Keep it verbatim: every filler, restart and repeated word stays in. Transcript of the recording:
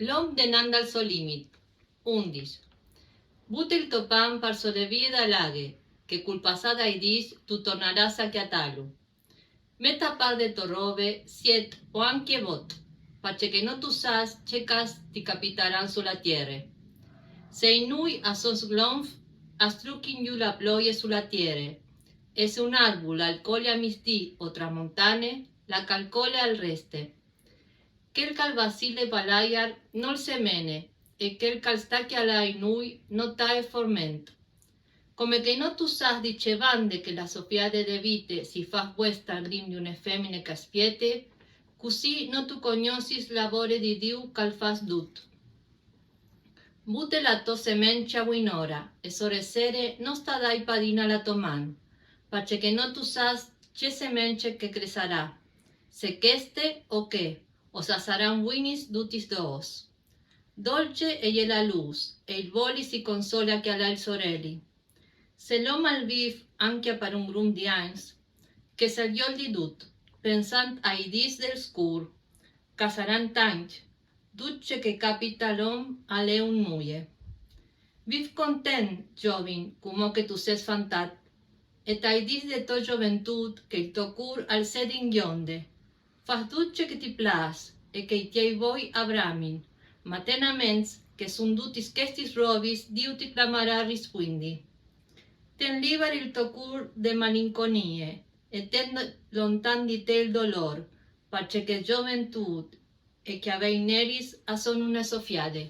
L'om denant dal so limit. Undis. Bute il to pan par sorevier da l'aghe, che cul passar dai dis tu tornaràs a cjatàlu. Met a part de to robe siet o ancje vot, parcè che no tu sâs ce câs ti capitaran su la tiere. Se i nûi a son sglonf, a struchin jù la ploie su la tiere, e se un arbul al cole a misdì o tramontane, la calcole al reste. Chel che al vacile pal aiar nol semene, e chel che al sta cjalâ in ui no tae forment. Come che no tu sâs di ce bande che la sofiade de vite si fâs vuestar drin di une femine che a spiete, cussì no tu cognossis la vore di Diu che al fâs dut. Bute la tô semence a buinora e sore sere no sta dâi padin a la tô man, parcè che no tu sâs ce semence che cresarà, se cheste o chê, o se a saran buinis dutis dôs. Dolce e je la lûs, e il voli si console a cjalâ il soreli. Se l'om al vîf ancje par un grum di agns, che se al jol di dut, pensant ai dîs dal scûr, che a saran tancj, dut ce che capita a l'om al è un nuie. Vîf content, zovin, cumò che tu sês fantat, e tai dîs de tô zoventût che il to cûr al sedi in gjonde. Fâs dut ce che ti plâs e che i tiei voi a bramin, ma ten a ments che su dutis chestis robis Diu ti clamarà a rispuindi. Ten libar il to cûr de malinconie e ten lontan di te il dolôr, parcè che zoventût e cjavei neris a son une sofiade.